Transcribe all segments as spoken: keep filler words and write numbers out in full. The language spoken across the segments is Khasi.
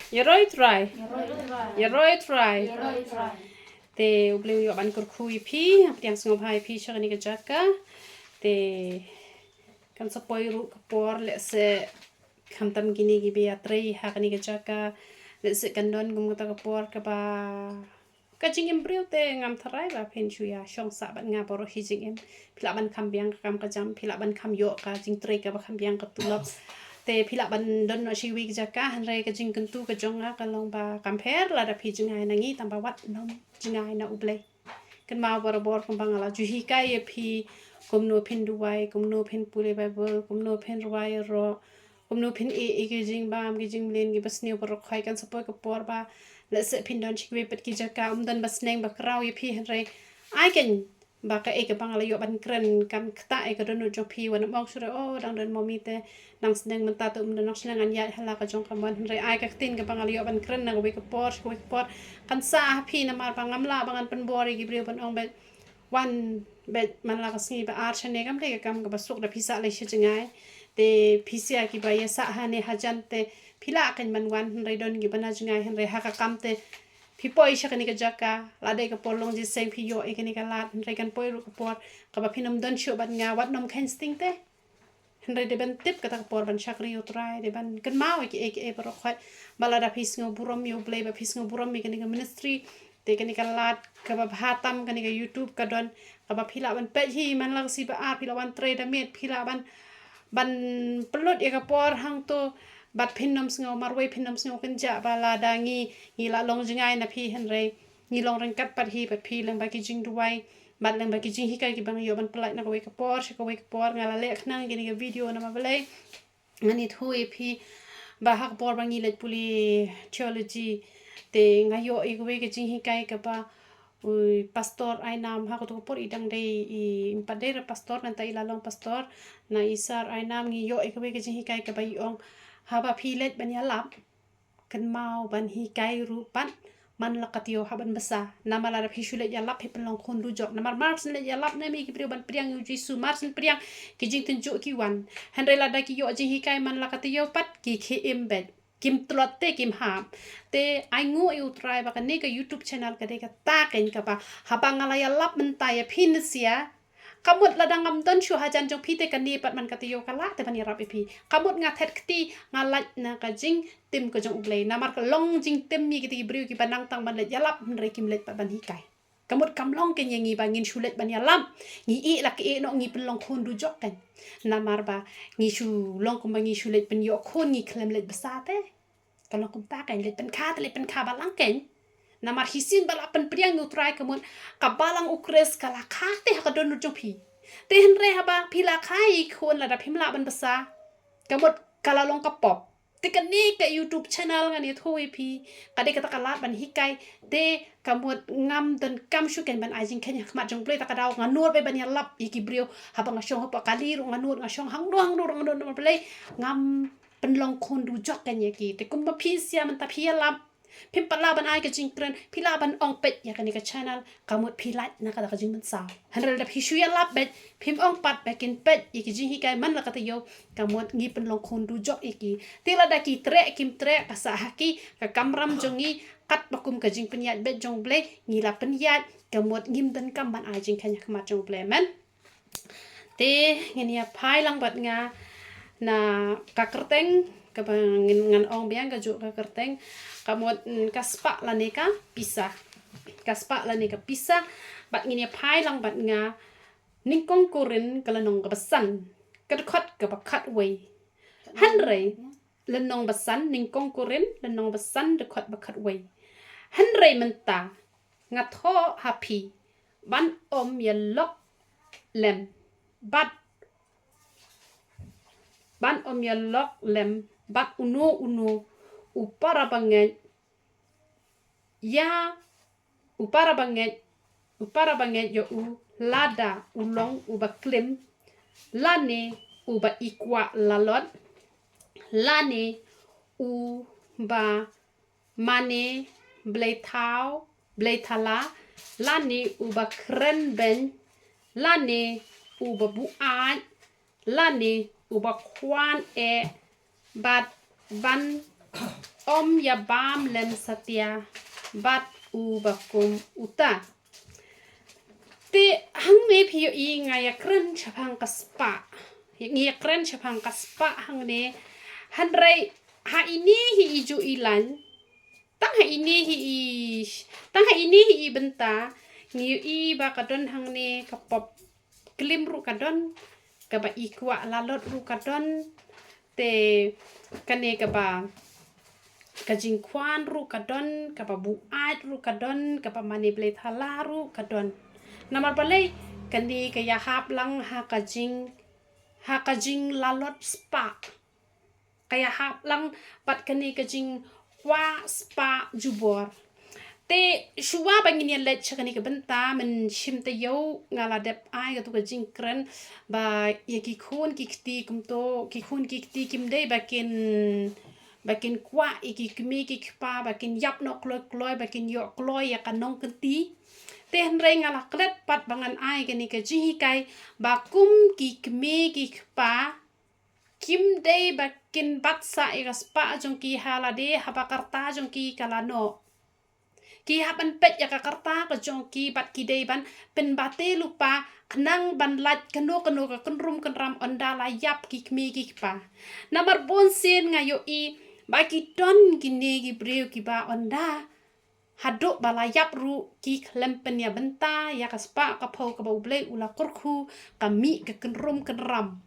Ïaroh ïa u Trai. Ïaroh ïa u Trai. Te U Blei u ïoh ban kyrkhu ïa phi, pdiang sngewbha ïa phi sha kane ka jaka. Te kan sa poi ruh ka por, lehse khamtam kine kiba ïatrei ha kane ka jaka, lehse kan don kum kata ka por kaba ka jingim briew te ngam tharai ba phin shu ïa shong sah bad nga baroh shi jingim. Phi lah ban kham biang ka kam ka jam, phi lah ban kham ïoh ka jingtrei kaba kham biang ka tulop. Te phi lah ban don noh sha iwei ka jaka, hynrei ka jingkyntu ka jong nga ka long ba kam pher lada phi jngai na ngi, tang ba wat nym jngai na U Blei. Kynmaw barabor kumba nga la ju hikai ïa phi, kumno phin duwai, kumno phin pule Baibl, kumno phin rwai ïaroh, kumno phin ïeh ïa ki jingbam ki jingmlien kiba sniew baroh khoit. Kan sa poi ka por ba lehse phin don sha kiwei pat ki jaka, ym don ba sneng ba khraw ïa phi, hynrei ai kein ba kaei kaba nga la ïoh ban kren kan ktah ïa ka dohnud jong phi. Wat nym ong shuh re, oh, dang don mommy te nang sneng, mynta te ym don, nang sneng, ngan ïaid ha la ka jong ka mon. Hynrei ai ka ktien kaba nga la ïoh ban kren na kawei ka por sha kawei ka por kan sah ha phi, namar ba ngam lah ba ngan pynbor ïa ki briew ban ong beit wan beit man la ka sngi ba ar shane, kam dei ka kam kaba suk da phi sah lei sha jngai. Te phi sha kiba ïa sah hane hajan te phi lah kein ban wan, hynrei don kiba na jngai, hynrei ha ka kam te phi poi sha kane ka jaka, la dei ka por longjiseng phi ïoh ïa kane ka lad, hynrei kan poi ruh ka por kaba phin ym don shuh bad nga, wat nym kheiñ sting te. Hynrei dei ban tip kata ka por ban shakri ïa U Trai, dei ban kynmaw ïa kiei kiei baroh khoit. Ba lada phi sngew burom ïa U Blei, ba phi sngew burom ïa kane ka ministry, te kane ka lad kaba bha tam, kane ka YouTube ka don, kaba phi lah ban peit hi man la ka sngi ba ar, phi lah wan trei da miet, phi lah ban, ban pynlut ïa ka por hangto. Bad phin nym sngew marwei, phin nym sngew kynjah ba lada ngi, ngi la long jngai na phi, hynrei ngi long ryngkat pat hi bad phi lyngba ki jingduwai bad lyngba ki jinghikai kiba nga ïoh ban pyllait na kawei ka por sha kawei ka por. Nga la leh khnang kine ki video namar balei, ngan ïathuh ïa phi ba ha ka por ba ngi leit pule theology, te nga ïoh ïa kawei ka jinghikai kaba u pastor Ainam, ha kato ka por i dang dei, i ym pat dei re pastor, nangta i la long pastor na i sir Ainam. Ngi ïoh ïa kawei ka jinghikai kaba i ong, haba phi leit ban ïalap, kynmaw ban hikai ruh pat man la ka taïew hap ban bsa. Namar lada phi shu leit ïalap phi pynlong khun dujok. Namar mar syn leit ïalap ne mih ki briew ban pdiang ïa U Jisu, mar syn pdiang ki jingtynjuh ki wan. Hynrei lada ki ïoh jinghikai man la ka taïew pat ki khie im beit, kim tlot te kim hap. Te ai nguh ïa U Trai ba kane ka YouTube channel ka dei kata kein kaba haba nga la ïalap mynta ïa phi ne sia, ka mut lada ngam don shuh hajan jong phi te kane pat man ka taïew ka lah te ban ïarap ïa phi. Ka mut nga thet kti, nga lait na ka jingtim ka jong U Blei. Namar ka long jingtim ïa kita ki briew kiba nang tang ban leit ïalap hynrei kim leit pat ban hikai. Ka mut kam long kein ïa ngi ba ngin shu leit ban ïalap, ngi ïeh la ki ïeh noh, ngi pynlong khun dujok kein. Namar ba ngi shu long kumba ngi shu leit pynïoh khun, ngi khlem leit bsa te. Ka long kumta kein, leit pynkha te leit pynkha balang kein. Namar shisien ba la pynpdiang ïa U Trai, ka mut ka balang U Khrist ka la kha te ha ka dohnud jong phi. Te hynrei haba phi la kha ïa ki khun lada phim lah ban bsa, ka mut ka la long ka pop. Te kane ka YouTube channel ngan ïathuh ïa phi, ka dei kata ka lad ban hikai. Te ka mut ngam donkam shuh kein ban ai jingkheiñ ha khmat jong U Blei, ta ka daw nga nud beit ban ïalap ïa ki briew. Haba nga shong hapoh kali ruh nga nud, nga shong hangno hangno ruh nga nud, namar balei, ngam pynlong khun dujok kein ïa ki. Te kumba phi sia mynta phi ïalap, phim pat lah ban ai ka jingkren, phi lah ban ong peit ïa kane ka channel, ka mut phi lait na kata ka jingmynsaw. Hynrei lada phi shu ïalap beit, phim ong pat ba kin peit ïa ki jinghikai man la ka taïew, ka mut ngi pynlong khun dujok ïa ki. Te lada ki treh kim treh, ka sah ha ki, ka kamram jong ngi, katba kum ka jingpynïaid beit jong U Blei ngi la pynïaid, ka mut ngim donkam ban ai jingkheiñ ha khmat jong U Blei, amen. Te ngin ïa phai lang bad nga na ka kyrteng kaba ngin, ngan ong biang kajuh ka kyrteng, ka mut, mm, ka spah lane ka pisa. Ka spah lane ka pisa, bad ngin ïa phai lang bad nga Nyngkong Korinth ka lynnong kaba san, ka dkhot kaba khatwei. Hynrei lynnong ba san, Nyngkong Korinth lynnong ba san, dkhot ba khatwei. Hynrei mynta nga thoh ha phi, ban ym ïalok lem bad, ban ym ïalok lem bad uno uno u para bangeit, ïa u para bangeit, u para bangeit ïa u, lada u long uba klim, lane uba i kwah lalot, lane uba mane bleithaw bleithala, lane uba kren beiñ, lane uba buaid, lane uba khwan eh, bad ban ym ïa bam lem satia bad u ba kum uta. Te hangne phi ïohi nga ïa kren shaphang ka spah. Ngi ïa kren shaphang ka spah hangne. Hynrei ha ine hi i ju i lain. Tang ha ine hi i, tang ha ine hi i bynta ngi ïohi ba ka don hangne ka pop klim ruh ka don, kaba i kwah lalot ruh ka don, te kane kaba ka jingkhwan ruh ka don, kaba buaid ruh ka don, kaba mane blei thala ruh ka don. Namar balei? Kane ka ïahap lang ha ka jing, ha ka jinglalot spah. Ka ïahap lang bad kane ka jingkwah spah jubor. Te shuwa ba ngin ïa leit sha kane ka bynta, mynshim taïew nga la dep ai katu ka jingkren ba ïa ki khun ki kti kumto, ki khun ki kti kim dei ba kin, ba kin kwah ïa ki kmie ki kpa ba kin ïap noh kloi kloi, ba kin ïoh kloi ïa ka nongkynti. Te hynrei nga la klet pat ba ngan ai kane ka jinghikai ba kum ki kmie ki kpa kim dei ba kin bat sah ïa ka spah jong ki ha lade haba ka rta jong ki ka la noh. Ki hap ban peit ïa ka rta ka jong ki bad ki dei ban pynbate lypa khnang ban lait kano kano ka kynrum kynram ynda la ïap ki kmie ki kpa. Namar bun sien nga ïohi ba ki don kine ki briew kiba ynda haduh ba la ïap ruh ki khlem pynïabynta ïa ka spah ka phew kaba U Blei u la kyrkhu, ka mih ka kynrum kynram.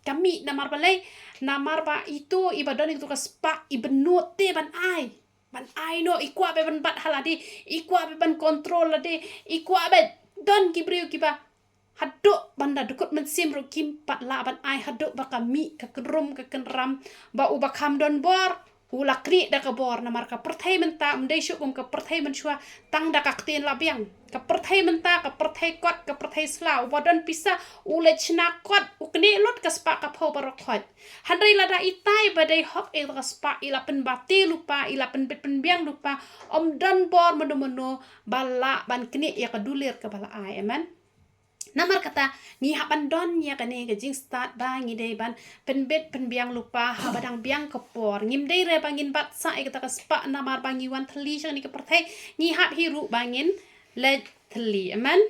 Ka mih namar balei? Namar ba ito iba don ito ka spah i bynnud te ban ai. Ban ai noh, i kwah beit ban bat ha lade, i kwah beit ban kontrol lade, i kwah beit don ki briew kiba haduh ban da dkut mynsiem ruh kim pat lah ban ai haduh ba ka mih ka kynrum ka kynram, ba uba kham don bor u la knieh da ka bor. Namar ka pyrthei mynta ym dei shuh kum ka pyrthei mynshuwa, tang da ka ktien la biang. Ka pyrthei mynta ka pyrthei kot, ka pyrthei sla. Uba don pisa u leit shna kot, u knieh lut ka spah ka phew baroh khoit. Hynrei lada itai ba dei hok ïa ka spah i la pynbate lypa, i la pynbit pynbiang lypa, ym don bor mano mano ba lah ban knieh ïa ka dulir kaba la ai. Amen. Namar kata ngi hap ban don ïa kane ka jingstad ba ngi dei ban pynbit pynbiang lypa haba dang biang ka por. Ngim dei re ba ngin bat sah ïa kata ka spah namar ba ngi wan thylli sha kane ka pyrthei, ngi hap hi ruh ba ngin leit thylli. Amen.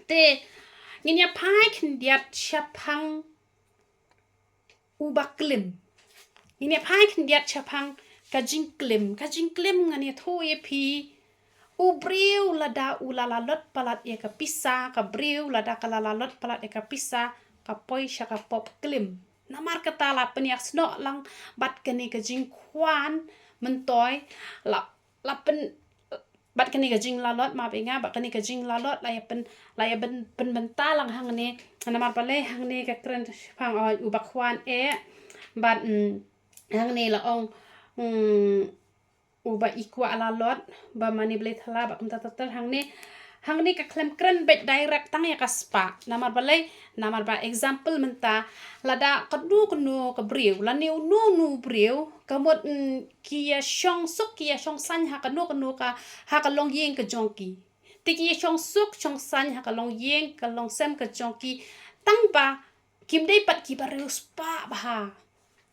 Te ngin ïa phai khyndiat shaphang uba klim. Ngin ïa phai khyndiat shaphang ka jingklim. Ka jingklim ngan ïathuh ïa phi, u briew lada u la lalot palat ïa ka pisa, ka briew lada ka la lalot palat ïa ka pisa, ka poi sha ka pop klim. Namar kata la pynïasnoh lang bad kane ka jingkhwan myntoi, la, la pyn, bad kane ka jinglalot, ma bynga bad kane ka jinglalot la ïa pyn, la ïa pyn, pynbynta lang hangne. Namar balei? Hangne ka kren shaphang, oi, uba khwan eh bad, mm, hangne la ong, mm, uba i kwah lalot ba mane blei thala bad kumta ter ter. Hangne, hangne ka khlem kren beit direct tang ïa ka spah. Namar balei? Namar ba example mynta, lada kano kano ka briew lane uno uno u briew ka mut, mm, ki ïa shong suk ki ïa shong saiñ ha kano kano ka, ha ka longïing ka jong ki. Te ki ïa shong suk shong saiñ ha ka longïing ka longsem ka jong ki, tang ba kim dei pat kiba riewspah bha.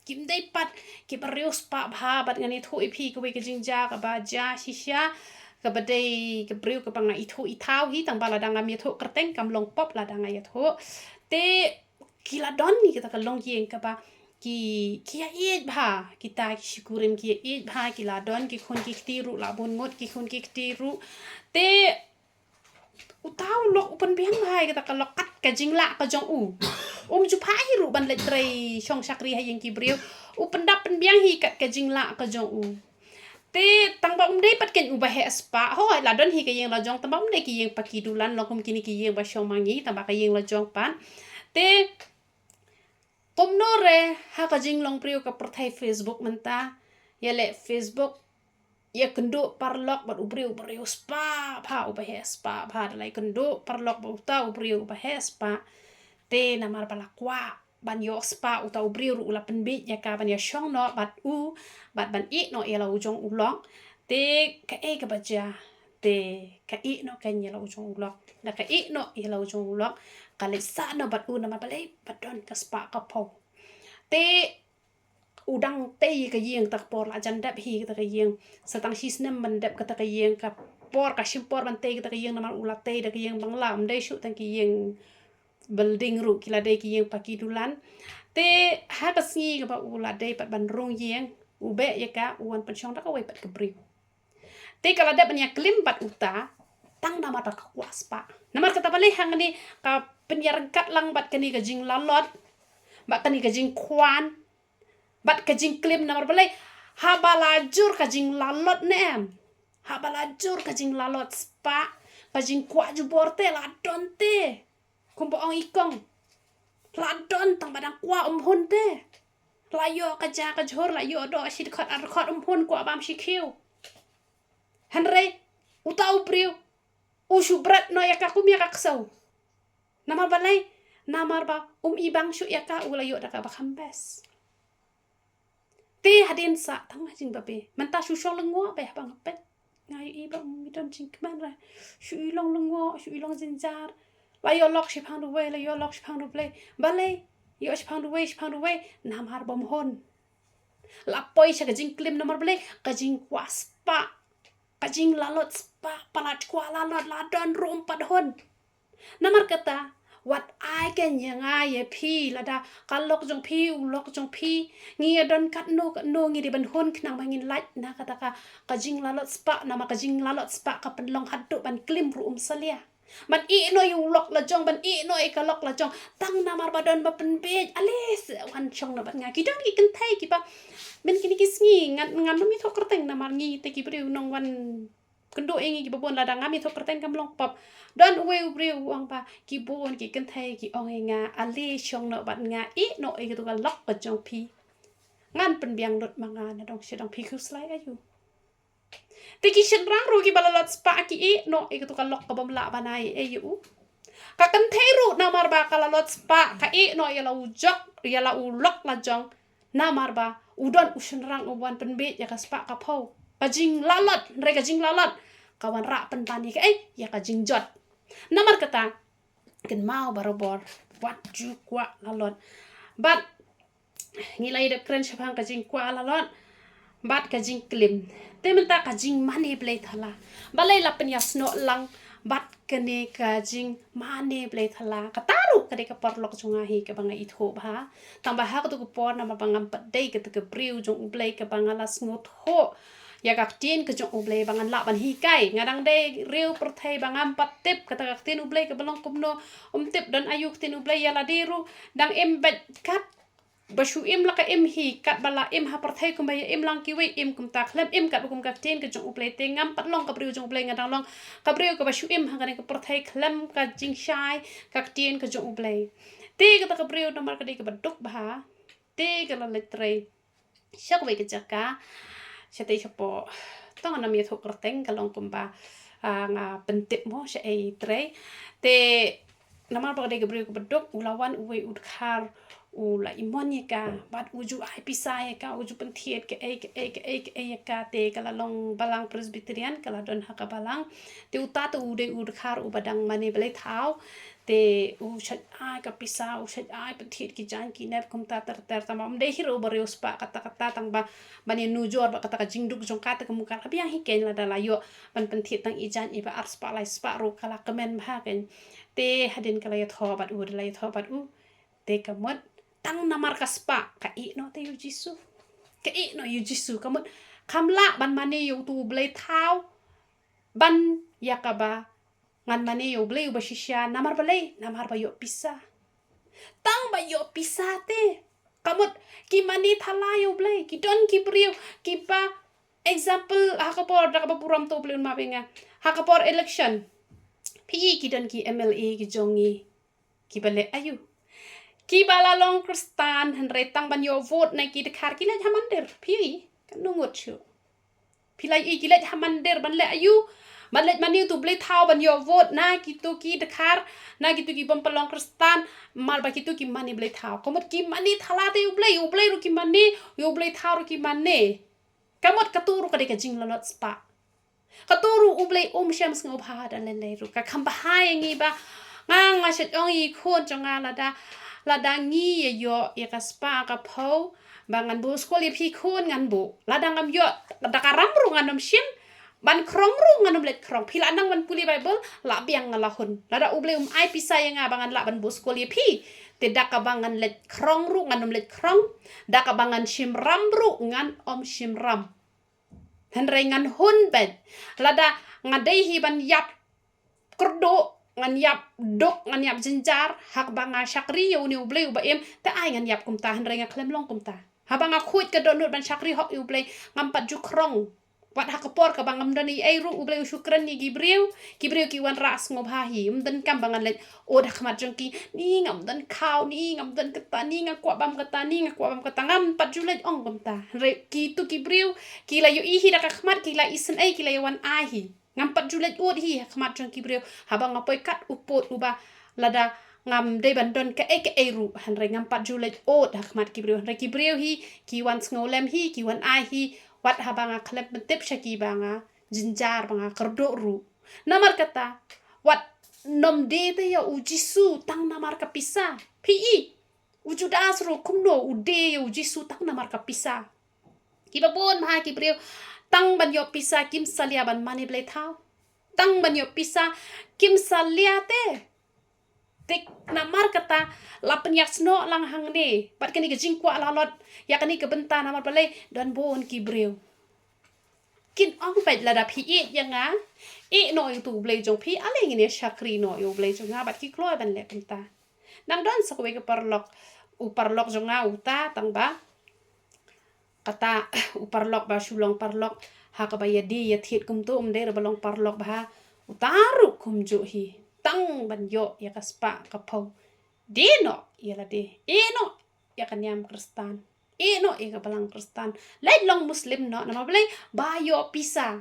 Kim dei pat kiba riewspah bha. Bad ngan ïathuh ïa phi kawei ka jingjia kaba jia shisha, kaba dei ka briew kaba nga ithuh ithaw hi, tang ba lada ngam ïathuh kyrteng kam long pop lada nga ïathuh. Te ki la don hi kata ka longïing kaba ki, ki ïa ïeit bha, kita ki shikurim ki ïa ïeit bha, ki la don ki khun ki kti ruh, la bun ngut ki khun ki kti ruh. Te uta u lok u pynbiang bha ïa kata ka lok kat ka jinglah ka jong u. Um ju phah hi ruh ban leit trei shong shakri ha ïing ki briew. U pyndap pynbiang hi kat ka jinglah ka jong u. Te tang ba um dei pat ken uba heh spah, hooid la don hi ka ïing la jong, tang ba um dei ki ïing paki dulan long kum kine ki ïing ba shong ma ngi, tang ba ka ïing la jong pat. Te kumno re ha ka jinglong briew ka pyrthei Facebook mynta, ïa leh Facebook, ïa kynduh paralok bad u briew uba riewspah bha, uba heh spah bha, da la ïa kynduh paralok bad uta u briew uba heh spah. Te namar ba la kwah ban ïoh spah uta u briew ruh u la pynbieit ïa ka ban ïa shong noh bad u, bad ban ïeh noh ïa la u jong u lok. Te kaei kaba jia? Te ka ïeh noh kein ïa la u jong u lok. Da ka ïeh noh ïa la u jong u lok, ka leit sah noh bad u namar balei? Ba don ka spah ka phew. Te u dang tei ka ïing kata ka por, la jan dep hi kata ka ïing. Sa tang shi snem ban dep kata ka ïing, ka por ka shim por ban tei kata ka ïing namar u la tei da ka ïing bangla, ym dei shuh tang ki ïing building ruh, ki la dei ki ïing paki dulan. Te ha ka sngi kaba u la dei pat ban rung ïing, u beh ïa ka, u wan pynshong da kawei pat ka briew. Te ka la dep ban ïa klim bad uta, tang namar ba ka kwah spah. Namar kata balei hangne ka pynïaryngkat lang bad kane ka jinglalot, bad kane ka jingkwah, bad ka jingklim namar balei, haba la jur ka jinglalot ne em. Haba la jur ka jinglalot spah, ka jingkwah jubor te la don te. Kumba ong i kong. La don tang ba dang kwah um hun te. La ïoh ka ja ka jhur, la ïoh doh shi dkhot ar dkhot um hun kwah bam shi khiew. Hynrei, uta u briew, u shu bret noh ïa ka kum ïa ka ksew. Namar balei, namar ba um i bang shuh ïa ka u la ïoh da kaba kham best. Te hadien sa tang ha jingbabe. Mynta shu shong lyngngoh bha ba nga peit. Nga ïohi ba ym don jingkmen re. Shu i long lyngngoh, shu i long jynjar. La ïoh lok shiphang ruh wei, la ïoh lok shiphang ruh blei. Balei, ïoh shiphang ruh wei, shiphang ruh wei. Namar bym hun. La poi sha ka jingklim namar balei, ka jingkwah spah. Ka jinglalot spah, palat kwah lalot, la don ruh ym pat hun. Namar kata, wat ai ka ïa nga ïa phi, lada ka lok jong phi, u lok jong phi, ngi ïa don katno, katno ngi dei ban hun khnang ba ngin lait na kata ka, ka jinglalot spah, namar ka jinglalot spah ka pynlong haduh ban klim ruh um salia. Ban ïeh noh ïa u lok la jong, ban ïeh noh ïa ka lok la jong. Tang namar ba don ba pynbeit, ale se wan shong noh bad nga. Ki don ki kynthei kiba, mynta kine ki sngi, ngan, ngan ym ïathuh kyrteng namar ngi te ki briew nongwan kynduh ïa ngi kiba bun, lada ngam ïathuh kyrteng kam long pop. Don uwei u briew u ong ba, ki bun ki kynthei ki ong ïa nga, ale shong noh bad nga, ïeh noh ïa katu ka lok ka jong phi. Ngan pynbiang lut ma nga na dong sha dong, phi khuslai aïu. Te ki shynrang ruh kiba lalot spah ki ïeh noh ïa katu ka lok kaba ym lah ban ai ei ei ïa u. Ka kynthei ruh namar ba ka lalot spah ka ïeh noh ïa la u jok, ïa la u lok la jong. Namar ba u don u shynrang u wan pynbeit ïa ka spah ka phew. Ka jinglalot, hynrei ka jinglalot ka wanrah pynban ïa kaei, ïa ka jingjot. Namar kata, kynmaw barabor, wat ju kwah lalot. Bad ngi la ïa dep kren shaphang ka jingkwah lalot bad ka jingklim. Te mynta ka jingmane blei thala. Balei la pynïasnoh lang bad kane ka jingmane blei thala. Kata ruh ka dei ka paralok jong nga hi kaba nga ithuh bha. Tang ba ha katu ka por namar ba ngam pat dei kata ka briew jong U Blei kaba nga la sngewthuh ïa ka ktien ka jong U Blei ba ngan lah ban hikai. Nga dang dei riew pyrthei ba ngam pat tip kata ka ktien U Blei kaba long kumno, ym tip don aïu ktien U Blei ïa lade ruh, dang im beit kat ba shu im la ka im hi, kat ba la im ha pyrthei kumba ïa im lang kiwei, im kumta khlem im kat ba kum ka ktien ka jong U Blei. Te ngam pat long ka briew jong U Blei, nga dang long ka briew kaba shu im ha kane ka pyrthei khlem ka jingshai ka ktien ka jong U Blei. Te kata ka briew namar ka dei kaba duk bha, te ka la leit trei sha kawei ka jaka, shatei shapoh, tang ngan ym ïathuh kyrteng, ka long kumba, ah, nga pyntip mo shaei trei. Te namar ba ka dei ka briew kaba duk, u la wan uwei u dkhar, u la imon ïa ka, bad u ju ai pisa ïa ka, u ju pynthied kaei kaei kaei kaei ïa ka. Te ka la long balang Presbyterian, ka la don ha ka balang. Te uta te u dei u dkhar uba dang mane blei thaw. Te u shait ai ka pisa, u shait ai pynthied ki jaiñ ki nep kumta ter ter, tang ba ym dei hi ruh ba riew spah kata kata, tang ba ban ïanujor bad kata ka jingduk jong ka te ka mut ka la biang hi keiñ lada la ïoh ban pynthied tang i jaiñ iba ar spah lai spah ruh ka la kmen bha keiñ. Te hadien ka la ïathoh bad u, da la ïathoh bad u, te ka mut tang namar ka spah ka ïeh noh te ïa U Jisu. Ka ïeh noh ïa U Jisu, ka mut kam lah ban mane ïa utu u blei thaw ban ïa kaba ngan mane ïa U Blei uba shisha. Namar balei? Namar ba ïoh pisa. Tang ba ïoh pisa te. Ka mut ki mane thala ïa U Blei, ki don ki briew kiba, example, ha ka por da kaba burom to U Blei un map ïa nga. Ha ka por election, phi i ki don ki M L A ki jong ngi kiba leh aïu? Kiba la long Khristan hynrei tang ban ïoh vote na ki dkhar ki leit ha mandir. Phi i, katno ngut shuh. Phi la i ki leit ha mandir ban leh aïu? Ban leit mane utu u blei thaw ban ïoh vote na kitu ki dkhar, na kitu ki bym pat long Khristan, namar ba kitu ki mane blei thaw. Ka mut ki mane thala te ïa U Blei, ïa U Blei ruh ki mane, ïa u blei thaw ruh ki mane. Ka mut katu ruh ka dei ka jinglalot spah. Katu ruh U Blei um shym sngewbha da lei lei ruh. Ka kham bha ïa ngi ba nga, nga shait ong ïa i khun jong nga lada, lada ngi ïa ïoh ïa ka spah ka phew, Ba ngan buh skul ïa phi khun ngan buh. Lada ngam ïoh, da ka ram ruh ngan ym shim. Ban khrong ruh ngan ym leit khrong. Phi la nang ban pule Baibl, la biang nga la hun. Lada U Blei um ai pisa ïa nga ba ngan lah ban buh skul ïa phi. Te da kaba ngan leit khrong ruh ngan ym leit khrong. Da kaba ngan shim ram ruh ngan ym shim ram. Hynrei ngan hun beit. Lada nga dei hi ban ïap kyrduh, ngan ïap duk, ngan ïap jynjar, ha kaba nga shakri ïa une U Blei uba im, te ai ngan ïap kumta, hynrei nga khlem long kumta. Haba nga khuid ka dohnud ban shakri hok ïa U Blei, ngam pat ju khrong. Wat ha ka por kaba ngam don ei ei ruh, U Blei u shu kren ïa ki briew, ki briew ki wanrah sngewbha hi, ym donkam ba ngan leit ud ha khmat jong ki, ni ngam don khaw, ni ngam don kata, ni nga kwah bam kata, ni nga kwah bam kata, ngam pat ju leit ong kumta. Hynrei kito ki briew, ki la ïohi hi da ka khmat, ki la isynei, ki la ïawan ai hi. Ngam pat ju leit ud hi ha khmat jong ki briew. Haba nga poi kat u pud uba lada ngam dei ban don kaei kaei ruh. Hynrei ngam pat ju leit ud ha khmat ki briew. Hynrei ki briew hi, ki wan sngewlem hi, ki wan ai hi. Wat haba nga khlem pyntip sha ki ba nga jynjar ba nga kyrduh ruh. Namar kata, wat nym die te ïa U Jisu tang namar ka pisa. Phi i, u Judas ruh kumno u die ïa U Jisu tang namar ka pisa. Kiba bun bha ki briew tang ban ïoh pisa kim salia ban mane blei thaw. Tang ban ïoh pisa kim salia te. Te namar kata la pynïasnoh lang hangne. Bad kane ka jingkwah lalot ïa kane ka bynta namar balei don bun ki briew. Kin ong beit lada phi ïeit ïa nga, ïeit noh ïa utu U Blei jong phi, ale ngin ïa shakri noh ïa U Blei jong nga bad ki kloi ban leh kumta. Nang don sa kawei ka paralok, u paralok jong nga uta tang ba kata u paralok ba shu long paralok ha kaba ïa die ïa thied kumto, ym dei ruh ba long paralok bha, uta ruh kumjuh hi. Tang ban ïoh ïa ka spah ka phew, die noh ïa lade, ïeh noh ïa ka niam Khristan, ïeh noh ïa ka balang Khristan, leit long Muslim noh, namar balei? Ba ïoh pisa.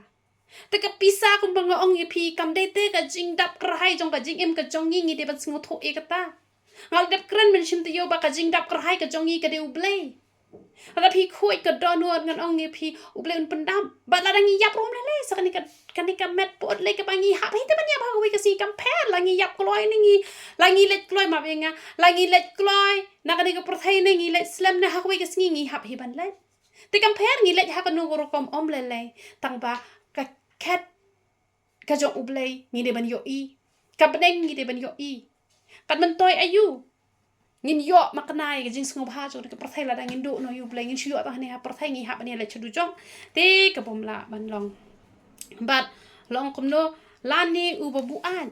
Te ka pisa kumba nga ong ïa phi kam dei te ka jingdap kyrhai jong ka jingim ka jong ngi, ngi dei ban sngewthuh ïa kata. Nga la dep kren mynshem taïew ba ka jingdap kyrhai ka jong ngi ka dei U Blei. Lada phi khuid ka dohnud ngan ong ïa phi U Blei un pyndap. Bad lada ngi ïap ruh ym lei lei sa kane ka, kane ka met pud lei kaba ngi hap hi te ban ïap ha kawei ka sngi, kam pher la ngi ïap kloi ne ngi, la ngi leit kloi, map ïa nga, la ngi leit kloi na kane ka pyrthei ne ngi leit slem ne ha kawei ka sngi ngi hap hi ban leit. Te kam pher ngi leit ha kano ka rukom, ym lei lei. Tang ba ka khet ka jong U Blei ngi dei ban ïohi. Ka bneng ngi dei ban ïohi. Kan myntoi aïu? Ngin ïoh makna ïa ka jingsngewbha jong ka pyrthei lada ngin duh noh ïa U Blei, ngin shu ïoh tang hangne ha pyrthei, ngi hap ban ïaleit sha dujok. Te ka bym lah ban long. Bad long kumno lane uba buaid.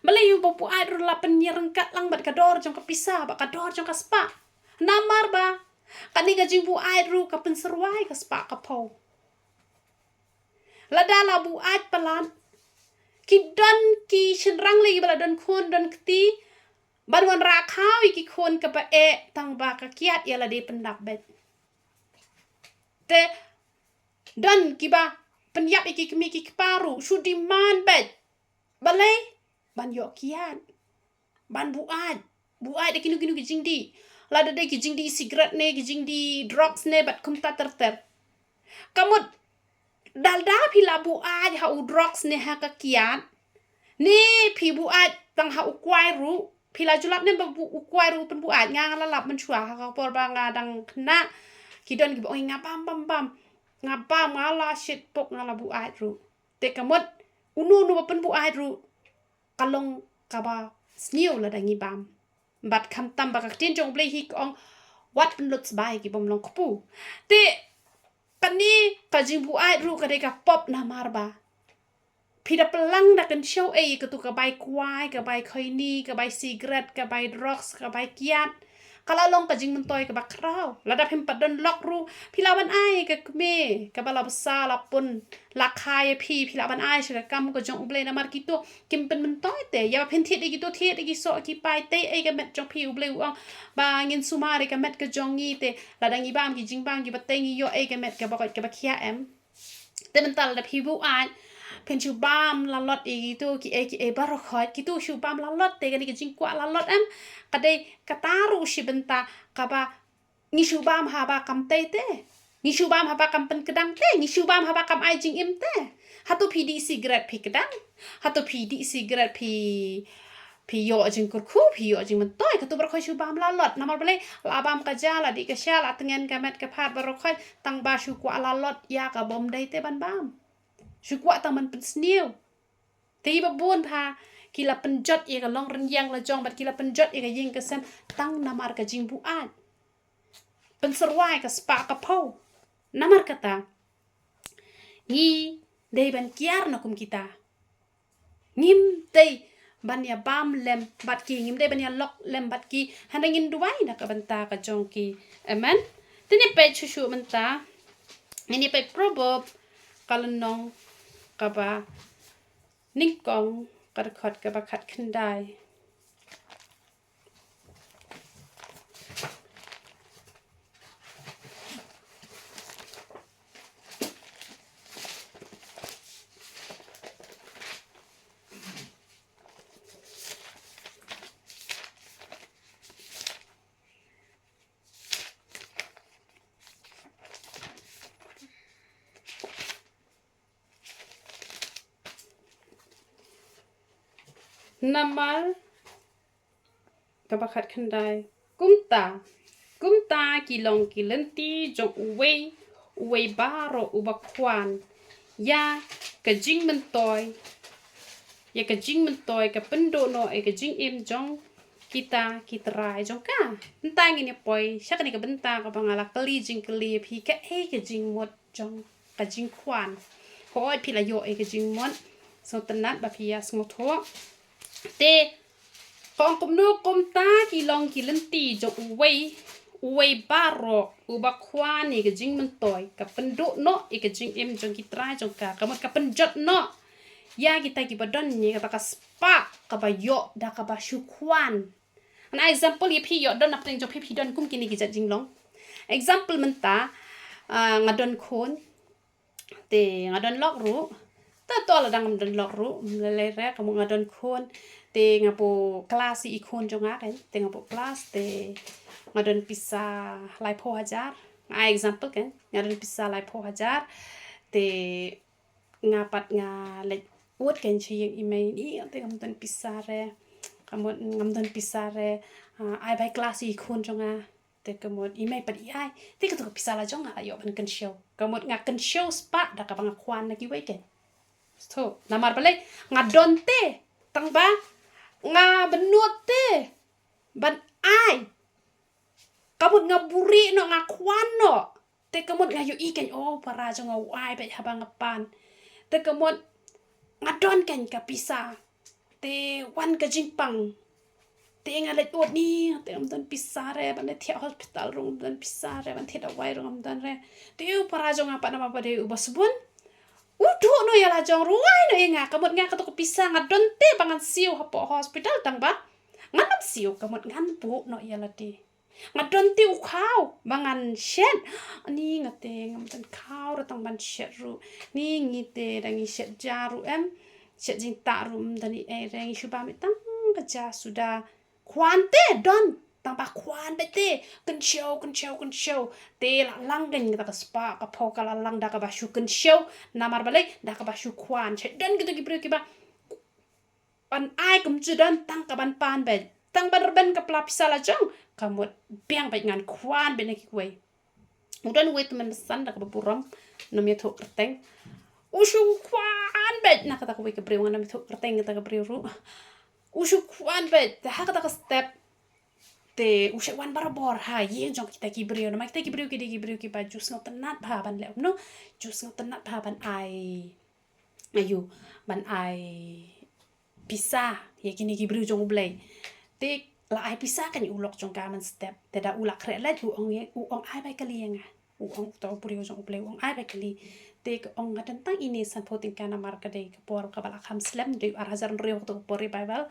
Balei uba buaid ruh la pynïaryngkat lang bad ka dor jong ka pisa bad ka dor jong ka spah. Namar ba kane ka jingbuaid ruh ka pynsyrwa ïa ka spah ka phew. Lada la buaid palat, ki don ki shynrang lei ba la don khun don kti, ban wanrah khaw ïa ki khun kaba eh tang ba ka kiad ïa lade pyndap beit. Te don kiba pynïap ïa ki kmie ki kpa ruh shu demand beit. Balei? Ban ïoh kiad. Ban buaid. Buaid da kino kino ki jingdih. Lada dei ki jingdih sikret ne ki jingdih drugs ne bad kumta ter ter. Ka mut lada phi la buaid ha u drugs ne ha ka kiad, ne phi buaid tang ha u kwai ruh, phi la ju lap ne ba u kwai ruh u pynbuaid? Nga, nga la lap mynshuwa ha ka por ba nga dang khynnah. Ki don kiba ong nga bam bam bam. Nga bam, nga la shit pok, nga la buaid ruh. Te ka mut uno uno ba pynbuaid ruh ka long kaba sniew lada ngi bam. Bad khamtam ba ka ktien jong U Blei hi ka ong, wat pynlut sbai ki bym long kpu. Te kane ka jingbuaid ruh ka dei ka pop namar ba phi da pynlang da kynshew ei, katu ka bai kwai, ka bai khoini, ka bai sikret, ka bai drugs, ka bai kiad. Ka la long ka jingmyntoi kaba khraw. Lada phim pat don lok ruh, phi la wan ai ka kmie kaba la bsa la pun la kha ïa phi, phi la wan ai sha ka kam ka jong U Blei namar kito kim pynmyntoi te. Ïa ba phin thied ïa kito, thied ïa ki soh ki pai, tei ei ka met jong phi, U Blei u ong ba ngin sumar ïa ka met ka jong ngi te. Lada ngi bam ki jingbam kiba tei ngi ïoh ei ka met kaba koit kaba khiah em. Te mynta lada phi buaid, phin shu bam lalot ïa kito kiei kiei baroh khoit, kito shu bam lalot te kane ka jingkwah lalot em. Ka dei kata ruh shi bynta kaba ngi shu bam haba kam tei te. Ngi shu bam haba kam pynkdang te, ngi shu bam haba kam ai jingim te. Hato phi dih sikret phi kdang? Hato phi dih sikret phi Phi ïoh jingkyrkhu, phi ïoh jingmyntoi, katu baroh khoit shu bam lalot. Namar balei? La bam ka ja, la dih ka sha, la tngen ka met ka phad baroh khoit, tang ba shu kwah lalot ïa ka bym dei te ban bam. Shu kwah tang ban pynsniew. Te i ba bun bha ki la pynjot ïa ka long rynïeng la jong bad ki la pynjot ïa ka ïing ka sem tang namar ka jingbuaid. Pynsyrwa ïa ka spah ka phew. Namar kata, ngi dei ban kiar na kum kita. Ngim dei ban ïa bam lem bad ki, ngim dei ban ïa lok lem bad ki. Hynrei ngin duwai na ka bynta ka jong ki. Amen. Te ngin peit shuh shuh mynta. Ngin ïa peit Proverb ka lynnong kaba nyngkong, ka dkhot kaba khatkhyndai. Namar kaba khatkhyndai. Kumta, kumta ki long ki lynti jong uwei, uwei baroh uba khwan ïa ka jingmyntoi, ïa ka jingmyntoi, ka pynduh noh ïa ka jingim jong kita ki trai jong ka. Mynta ngin ïa poi sha kane ka bynta kaba nga la kylli jingkylli ïa phi, kaei ka jingmut jong ka jingkhwan. Hooid phi la ïoh ïa ka jingmut, sngewtynnat ba phi ïa sngewthuh. Te ka ong kumno? Kumta ki long ki lynti jong uwei, uwei baroh uba khwan ïa ka jingmyntoi, ka pynduh noh ïa ka jingim jong ki trai jong ka, ka mut ka pynjot noh ïa kita kiba don ïa kata ka spah kaba ïoh da kaba shu khwan. Nga example ïa phi, ïoh don hapdeng jong phi, phi don kum kine ki jait jinglong. Example mynta, ah, nga don khun, te nga don lok ruh. Te to lada ngam don lok ruh, lei lei re, ka mut nga don khun, te nga buh klas ïa i khun jong nga kan, te nga buh klas, te nga don pisa laiphew hajar. Nga example kan, nga don pisa laiphew hajar, te nga pat nga leit ud kan sha ïing i mei, ni te ngam don pisa re, ka mut ngam don pisa re, ah, ai bai klas ïa i khun jong nga, te ka mut i mei pat i ai, te katu ka pisa la jong nga la ïoh ban kynshew, ka mut nga kynshew spah da kaba nga khwan na kiwei kan. To namar balei? Nga don te, tang ba nga bynnud te ban ai. Ka mut nga buhrieh noh, nga khwan noh. Te ka mut nga ïohi kan, o para jong nga u ai beit haba nga pan. Te ka mut nga don kan ka pisa. Te wan ka jingpang, te nga leit ud, ni te ngam don pisa re ban leit thiah hospital ruh, ngam don pisa re ban thiah dawai ruh, ngam don re. Te u para jong nga pat namar ba dei uba sbun, u duh noh ïa la jong ruh, u ai noh ïa nga. Ka mut nga katu ka pisa nga don te ba ngan siew hapoh hospital, tang ba ngan ym siew, ka mut ngan buh noh ïa lade. Nga don te u khaw ba ngan shet. Ni nga te ngam don khaw re tang ban shet ruh. Ni ngi te da ngi shet ja ruh em, shet jingtah ruh ym don ei ei re, ngi shu bam tang ka ja suda. Khwan te don, tang ba khwan beit te, kynshew, kynshew, kynshew. Te la lang kan kata ka spah ka phew, ka la lang da kaba shu kynshew. Namar balei? Da kaba shu khwan. Shet don kito ki briew kiba ban ai kumjuh, don tang ka ban pan beit, tang ban rben ka pla pisa la jong. Ka mut biang beit, ngan khwan beit na kiwei. U don uwei tymmen basan da kaba burom, ngam ïathuh kyrteng. U shu khwan beit na kata kawei ka briew, ngam ïathuh kyrteng kata ka briew ruh. U shu khwan beit ha kata ka step. Te u shu wan barabor ha ïing jong kita ki briew, namar kita ki briew ki dei ki briew kiba ju sngewtynnat bha ban leh kumno, ju sngewtynnat bha ban ai, aïu, ban ai pisa ïa kine ki briew jong U Blei. Te la ai pisa kan ïa u lok jong ka mynstep. Te da u la khreh leit, u ong ïa, u ong ai bai kali ïa nga. U ong, uta u briew jong U Blei u ong ai bai kali. Te ka ong, nga don tang ine sanphew tyngka, namar ka dei ka por kaba la kham slem, dei ar hajar hynriew, katu ka por revival.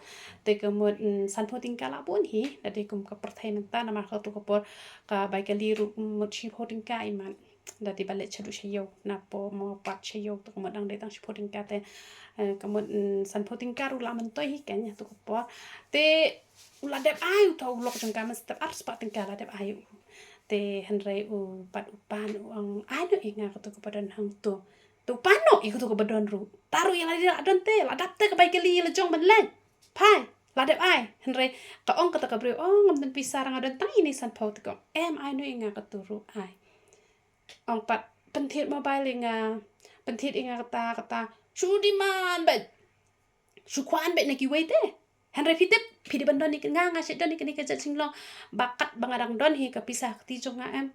Te ka mut, mm, sanphew tyngka la bun hi, da dei kum ka pyrthei mynta, namar katu ka por ka bai kali ruh mut shiphew tyngka imat. Da dei ba leit shaduh sha ïew, napoh mo pat sha ïew, te ka mut dang dei tang shiphew tyngka te, eh, ka mut, mm, sanphew tyngka ruh la myntoi hi kan ïa katu ka por. Te u la dep ai uta u lok jong ka mynstep, ar spah tyngka la dep ai u. Te hynrei u pat u pan u ong, ai noh ïa nga katu kaba don hangto. Te u pan noh ïa katu kaba don ruh. Ta ruh ïa lade la don te, la dap te ka bai kali la jong ban leit. Phai. La dep ai, hynrei ka ong kata ka briew, "Oh, ngam don pisa, nga don tang ine sanphew." Te ka ong, "Em, ai noh ïa nga katu ruh, ai." Ong pat, "Pynthied mobile ïa nga, pynthied ïa nga kata, kata." Shu demand beit. Shu kwah beit na kiwei te. Hynrei phi tip, phi dei ban don ïa ka, nga, nga shu don ïa kane ka jait jinglong ba katba nga dang don hi ka pisa kti jong nga, em,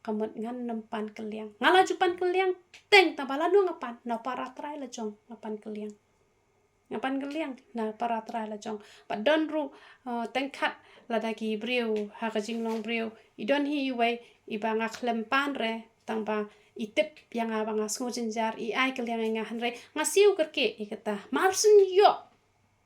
ka mut ngan nym pan kylliang. Nga la ju pan kylliang teng, tang ba lano nga pan, na para trai la jong nga pan kylliang. Nga pan kylliang na para trai la jong. Pat don ruh, eh, teng kat lada ki briew ha ka jinglong briew, i don hi iwei iba nga khlem pan re, tang ba i tip ïa nga ba nga sngew jynjar, i ai kylliang ïa nga, hynrei nga siew kyrkieh ïa kata. Mar syn ïoh,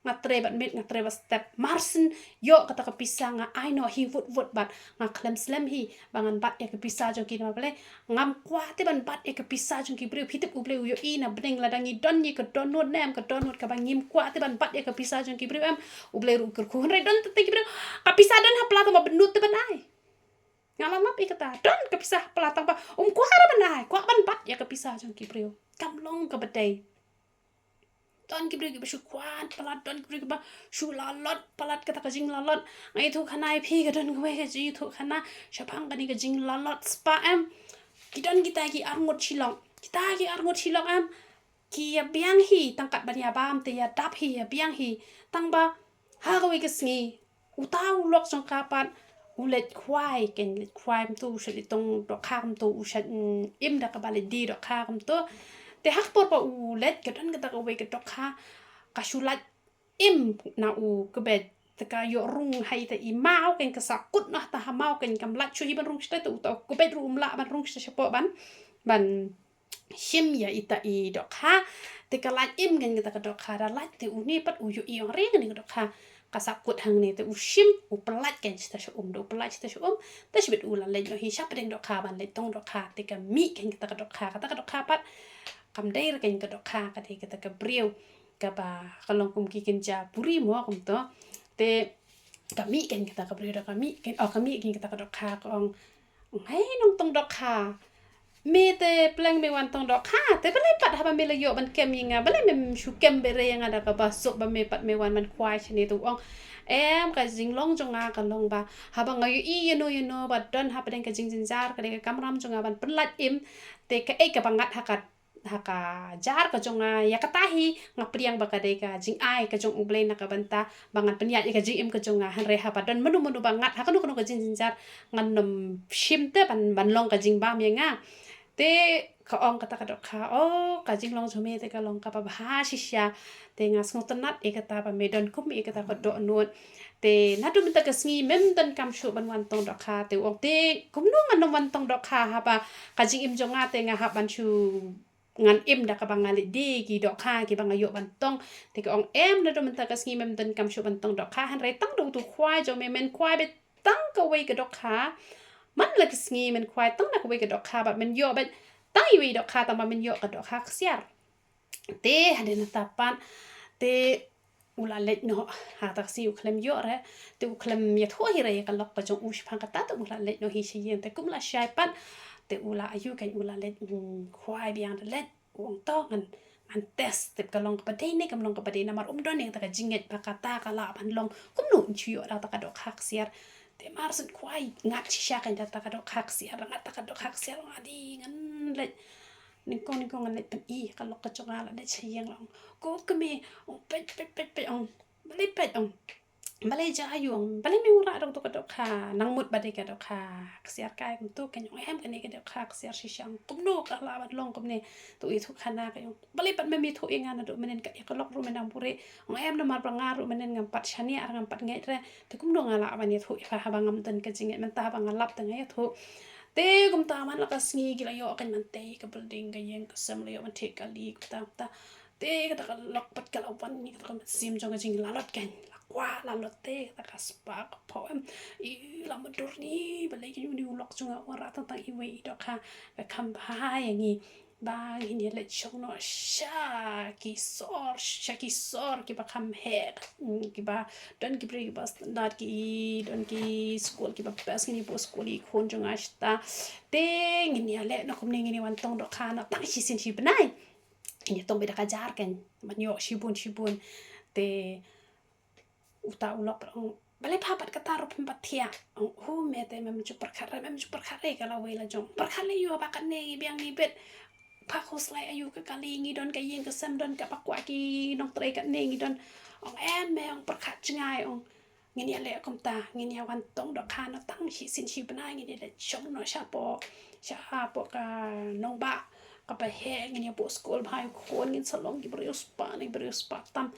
nga trei bad miet, nga trei bad step. Mar syn ïoh kata ka pisa, nga ai noh hi wut wut bad nga khlem slem hi ba ngan bat ïa ka pisa jong ki, namar balei? Ngam kwah te ban bat ïa ka pisa jong ki briew. Phi tip U Blei u ïohi na bneng lada ngi don ïa ka dohnud, ne em, ka dohnud kaba ngim kwah te ban bat ïa ka pisa jong ki briew, em. U Blei ruh u kyrkhu. Hynrei don te ki briew, ka pisa don ha pla tang ba bynnud te ban ai. Nga la lap ïa kata. Don ka pisa ha pla tang ba um kwah re ban ai, kwah ban bat ïa ka pisa jong ki briew. Kam long kaba dei. Don ki briew kiba shu kwah palat, don ki briew kiba shu lalot palat, kata ka jinglalot. Nga ïathuh khana ïa phi, ka don kawei ka jingïathuh khana shaphang kane ka jinglalot spah, em. Ki don kita ki arngut shilok. Kita ki arngut shilok, em, ki ïa biang hi, tang kat ban ïa bam te ïa dap hi, ïa biang hi. Tang ba ha kawei ka sngi, uta u lok jong ka pat u leit khwai, kein leit khwai kumto, u shait leit tong dohkha kumto, u shait, mm, im da kaba leit die dohkha kumto. Te ha ka por ba u leit, ka don kata kawei ka dohkha ka shu lait im na u kbeit. Te ka ïoh rung ha ita i maw, kein ka sah kut noh ta ha maw, kein kam lait shuh hi ban rung shatai, te uta u kbeit ruh um lah ban rung shatai shapoh ban, ban shim ïa ita i dohkha. Te ka lait im kein kata ka dohkha, da lait te une pat u ïohi, ong, re kane ka dohkha ka sah kut hangne, te u shim, u pyllait kein shatai sha um, da u pyllait shatai sha um, te shibit u la leit noh hi shapdeng dohkha ban leit tong dohkha. Te ka mih kein kata ka dohkha, kata ka dohkha pat kam dei re kein ka dohkha, ka dei kata ka briew kaba ka long kum ki kynja puri mo kumto. Te ka mih kein kata ka briew, da ka mih kein, oh, ka mih kein kata ka dohkha, ka ong, "Hei nongtong dohkha, me te pleng me wan tong dohkha, te balei pat haba me la ïoh ban kem ïa nga, balei mem shu kem beit re ïa nga da kaba suk, ba me pat me wan ban khwai shane?" Te u ong, "Em, ka jinglong jong nga ka long ba haba nga ïohi ïano ïano ba don hapdeng ka jingjynjar, ka dei ka kamram jong nga ban pynlait im, te kaei kaba ngat ha ka, ha ka jar ka jong nga, ïa kata hi nga pdiang ba ka dei ka jingai ka jong U Blei na ka bynta ba ngan pynïaid ïa ka jingim ka jong nga. Hynrei haba don mano mano ba ngat ha kano kano ka jingjynjar, ngan nym shim te ban, ban long ka jingbam ïa nga." Te ka ong kata ka dohkha, "Oh, ka jinglong jong me te ka long kaba bha shisha. Te nga sngewtynnat ïa kata ba me don kum ïa kata ka dohnud. Te naduh mynta ka sngi mem donkam shuh ban wan tong dohkha." Te u ong, "Te kumno ngan nym wan tong dohkha haba ka jingim jong nga te nga hap ban shu ngan im da kaba nga leit die ki dohkha kiba nga ïoh ban tong." Te ka ong, "Em, naduh mynta ka sngi mem donkam shuh ban tong dohkha, hynrei tang da utu u khwai jong me, men khwai beit tang kawei ka dohkha man la ka sngi, men khwai tang da kawei ka dohkha bad men ïoh beit tang iwei i dohkha, tang ba men ïoh ka dohkha ksiar." Te hadien nangta pat te u la leit noh, ha kata ka sngi u khlem ïoh re, te u khlem ïathuh hi re ïa ka lok ka jong u shaphang kata, te u la leit noh hi sha ïing. Te kum la shai pat te u la ïoh kein, u la leit, mm, khwai biang da leit. U ong, "To ngan, ngan test tip ka long kaba dei ne kam long kaba dei, namar um don ïa kata ka jingngeit ba kata ka lah ban long. Kumno un shu ïoh da kata ka dohkha ksiar?" Te mar syn khwai ngat shisha kein da kata ka dohkha ksiar, ngat da kata ka dohkha ksiar, ong, "Adi, ngan leit, nyngkong nyngkong ngan leit pyni ïa ka lok ka jong nga." La leit sha ïing, la ong, "Ko kmie, ong, peit, peit, peit, peit, ong, balei peit, ong, balei jia aiu, ong, balei me wanrah da kato ka dohkha, nang mut ba dei ka dohkha ksiar kai kumto kein?" Ong, "Em, kane ka dohkha ksiar shisha." Ong, "Kumno ka lah ban long kumne?" Te u ïathuh khana, ka ong, "Balei pat mem ïathuh ïa nga naduh mynnin, ka, ïa ka lok ruh me nang buhrieh?" Ong, "Em, namar ba nga ruh mynnin ngam pat shaniah re, ngam pat ngeit re. Te kumno nga lah ban ïathuh ïa pha haba ngam don ka jingngeit, mynta haba nga lap te nga ïathuh." Te kumta man la ka sngi ki la ïoh kein ban tei ka building, ka ïing ka sem, la ïoh ban thied kali kumta kumta. Te kata ka lok pat ka la wan, kata ka mynsiem jong ka jinglalot kein, la kwah lalot te kata ka spah ka phew, em. "I la madur ni, balei kein une u lok jong nga u wanrah tang tang iwei i dohkha, ka kham bha ïa ngi. Ba ngin ïa leit shong noh sha ki sor, sha ki sor kiba kham heh, mm, kiba don ki briew kiba standard, ki don ki skul kiba best, ngin ïa buh skul ïa ki khun jong nga shata. Te ngin ïa leh noh kumne, ngin ïa wan tong dohkha noh tang shisien shi bnai. Ngin ïa tong beit da ka jar kein, ban ïoh shibun shibun." Te Uta u lok pat ong, balei pha pat kata ruh phim pat thiah? Ong, u me te mem ju pyrkhat re, mem ju pyrkhat re, ka lawei la jong. Pyrkhat lei ïoh ba kane ngi biang ngi bit. Pha khuslai aïu ka kali, ngi don ka ïing ka sem, don kaba kwah ki nongtrei, kane ngi don. Ong em me, ong pyrkhat jngai, ong ngin ïa leh kumta, ngin ïa wan tong dohkha na tang shisien shi bnai, ngin ïa leit shong noh shapoh, shapoh ka nongbah kaba heh, ngin ïa buh skul bha ïa u khun, ngin sa long ki briew spah ne briew spah tam.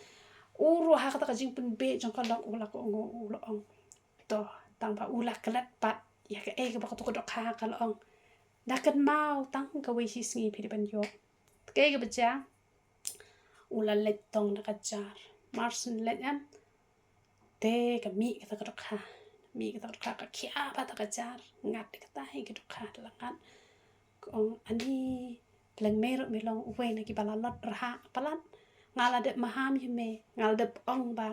U ruh ha kata ka jingpynbeit jong ka lok u la kohnguh, u la ong, to, tang ba u la klet pat ïa kaei kaba kato ka dohkha ka la ong. Da kynmaw tang kawei shi sngi phi dei ban ïoh. Kaei kaba jia, u la leit tong da ka jar. Mar shu leit em, te ka mih kata ka dohkha. Mih kata ka dohkha, ka khia bha kata ka jar. Ngat ïa kata hi ka dohkha, te la ngat. Ka ong, ani, leng me ruh me long uwei na kiba la lot rhah palat. Nga la dep maham ïa me, nga la dep ong ba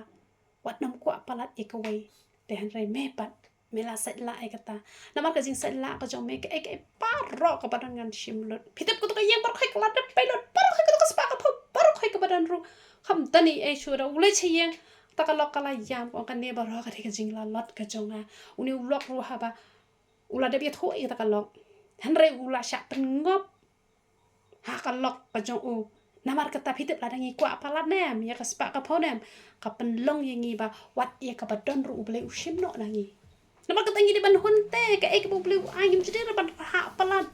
wat nym kwah palat ïa kawei. Te hynrei me pat me la sait lah ïa kata. Namar ka jingsait lah ka jong me, kaei kaei baroh kaba don ngan shim lut. Phi tip, kato ka ïing baroh hi ka la dep pei lut, baroh hi kato ka spah ka phew, baroh hi kaba don ruh. Kham don ei ei shuh. Da u leit sha ïing, kata ka lok ka la ïam, ka ong, kane baroh ka dei ka jinglalot ka jong nga. Une u lok ruh haba u la dep ïathuh ïa kata ka lok, hynrei u la shah pynngop ha ka lok ka jong u. Namar kata, phi tip, lada ngi kwah palat ne em ïa ka spah ka phew ne em, ka pynlong ïa ngi ba wat ïa kaba don ruh U Blei u shim noh na ngi. Namar kata ngi dei ban hun te, kaei kaba U Blei u ai, ngim ju dei re ban rhah palat,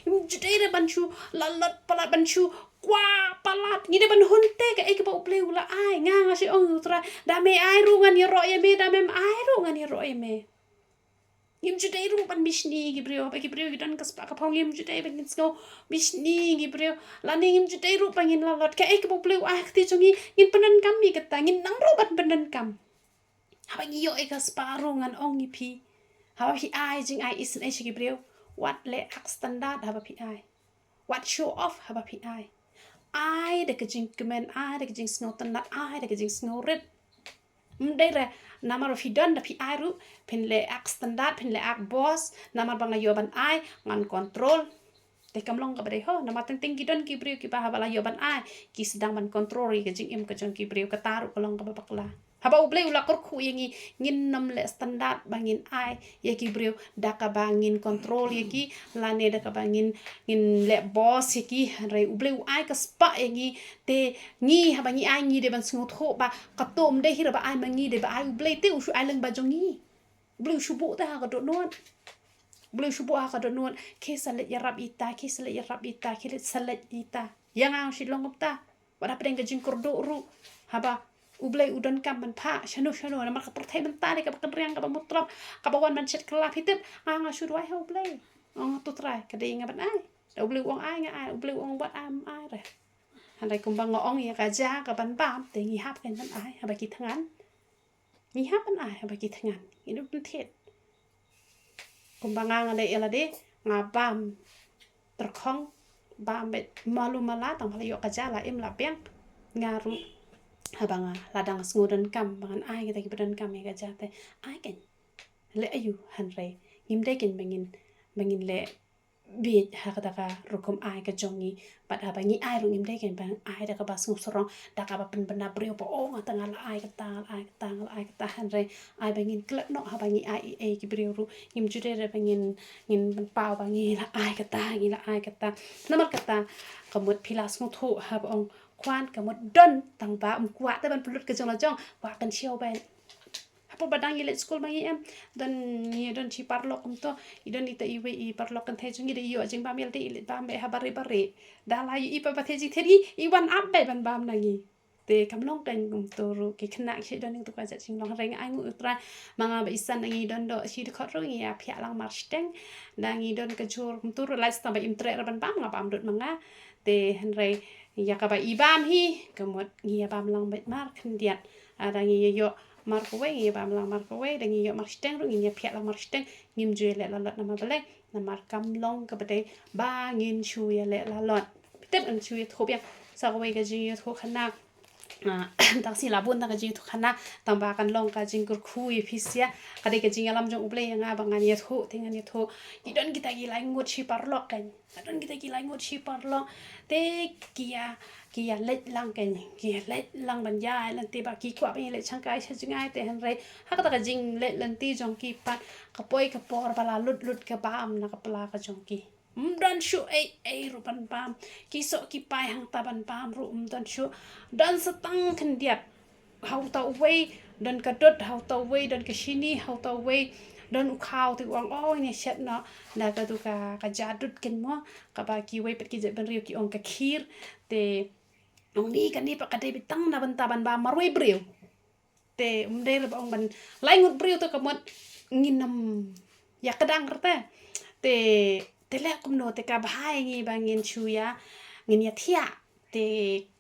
ngim ju dei re ban shu lalot palat, ban shu kwah palat. Ngi dei ban hun te kaei kaba U Blei u la ai. Nga, nga shu ong, U Trai, da me ai ruh ngan ïaroh ïa me, da mem ai ruh ngan ïaroh ïa me. Ngim ju dei ruh ban bishni ïa ki briew, haba ki briew ki don ka spah ka phew, ngim ju dei ban ngin sngew bishni ïa ki briew. Lane ngim ju dei ruh ban ngin lalot. Kaei kaba U Blei u ai ha kti jong ngi, ngin pyndonkam ïa kata, ngin nang ruh ban pyndonkam. Haba ngi ïoh ïa ka spah ruh, ngan ong ïa phi, haba phi ai jingai isynei sha ki briew, wat leh ak standard haba phi ai. Wat show off haba phi ai. Ai da ka jingkmen, ai da ka jingsngewtynnat, ai da ka jingsngewrit. Ym dei re namar ba phi don da phi ai ruh, phin leh ak standard, phin leh ak boss, namar ba nga ïoh ban ai, ngan control. Te kam long kaba dei ho, namar teng teng ki don ki briew kiba haba la ïoh ban ai, ki sdang ban control ïa ka jingim ka jong ki briew, kata ruh ka long kaba bakla. Haba U Blei u la kyrkhu ïa ngi, ngin nym leh standard ba ngin ai ïa ki briew da kaba ngin control ïa ki, lane da kaba ngin, ngin leh boss ïa ki. Hynrei U Blei u ai ka spah ïa ngi, te ngi, haba ngi ai, ngi dei ban sngewthuh ba kato ym dei hi re ba ai ma ngi, dei ba ai U Blei, te u shu ai lyngba jong ngi. U Blei u shu buh te ha ka dohnud. U Blei u shu buh ha ka dohnud. Ki sa leit ïarap ïa ita, ki sa leit ïarap ïa ita, ki leit sa leit ïa ita. Ïa nga nga shu long kumta. Wat hapdeng ka jingkyrduh ruh, haba U Blei u donkam ban phah shano shano, namar ka pyrthei mynta dei kaba kynriang, kaba mutlop, kaba wan ban shet kylla, phi tip, nga, nga shu duwai ha U Blei. Ong, to Trai, ka dei nga ban ai. Da U Blei u ong ai, nga ai. U Blei u ong wat ai, ym ai re. Hynrei kumba nga ong ïa ka ja ka ban bam, te ngi hap kein ban ai haba ki thngan. Ngi hap ban ai haba ki thngan, ngi dei ban thied. Kumba nga, nga leh ïa lade, nga bam tyrkhong, bam beit malu mala, tang ba la ïoh ka ja, la im la biang. Nga ruh, haba nga, lada nga sngewdonkam ba ngan ai kita kiba donkam ïa ka ja, te ai kein. Leh aïu hynrei ngim dei kein ba ngin, ba ngin leh bieit ha kata ka rukom ai ka jong ngi. Bad haba ngi ai ruh, ngim dei kein ban ai da kaba sngewsarong, da kaba pynbna briew ba, oh, nga te nga la ai kata, nga la ai kata, nga la ai kata. Hynrei ai ba ngin klet noh haba ngi ai ïa ki briew ruh. Ngim ju dei re ba ngin, ngin pynpaw ba ngi la ai kata, ngi la ai kata. Namar kata, ka mut phi la sngewthuh haba ong khwan, ka mut don tang ba ym kwah te ban pynlut ka jong la jong, kwah kynshew beit. Hapoh ba dang ïaleit skul ma ngi, em, don, ngi don shi paralok kumto, i don ita iwei i paralok kynthei jong ngi, da i ïoh jingbam ïa lade, i leit bam beit ha barieh barieh. Da la ïohi pat ba thied jingthied ngi, i wan ap beit ban bam na ngi. Te kam long kein kumto ruh, ki khynnah ki shu don ïa kato ka jait jinglong. Hynrei nga ainguh ïa U Trai, ma nga bad i san ngi don doh shi dkhot ruh, ngi ïa phiah lang marshiteng. Da ngi don ka jhur kumto ruh, lait shuh tang ba im treh re ban bam, nga bam lut ma nga. Te hynrei ïa kaba i bam hi, ka mut ngi ïa bam lang beit markhyndiat. Ah, da ngi ïa ïoh mar kawei, ngi ïa bam lang mar kawei, da ngi ïoh marshiteng ruh, ngin ïa phiah lang marshiteng, ngim ju ïa leh lalot namar balei, namar kam long kaba dei ba ngin shu ïa leh lalot. Phi tip, ngin shu ïathuh biang sa kawei ka jingïathuhkhana. Ah, tang shi la bun tang ka jingïathuhkhana, tang ba kan long ka jingkyrkhu ïa phi sha, ka dei ka jingïalam jong U Blei ïa nga ba ngan ïathuh, te ngan ïathuh. Ki don kita ki lai ngut shi paralok kein. Ka don kita ki lai ngut shi paralok. Te ki ïa, ki ïa leit lang, ki ïa leit lang ban ïaid lynti ba ki kwah ban ïa leit shangkai sha jngai te hynrei ha kata ka jingleit lynti jong ki pat ka poi ka por ba la lut lut ka bam na ka pla ka jong ki. Ym don shuh ei ei ruh ban bam. Ki soh ki pai hangta ban bam ruh ym don shuh. Don sa tang khyndiat. Ha uta uwei don ka dud, ha uta uwei don ka shini, ha uta uwei don u khaw, te u ong, "Oh, ngi shet noh na katu ka, ka jadut ken mo, kaba kiwei pat ki jaitbynriew ki ong ka khir." Te ong ni kane pat ka dei beit tang na bynta ban bam marwei briew. Te ym dei re ba ong ban lai ngut briew te ka mut ngin ym ïa kdang re te. Te, te leh kumno te ka bha ïa ngi ba ngin shu ïa, ngin ïa thiah. Te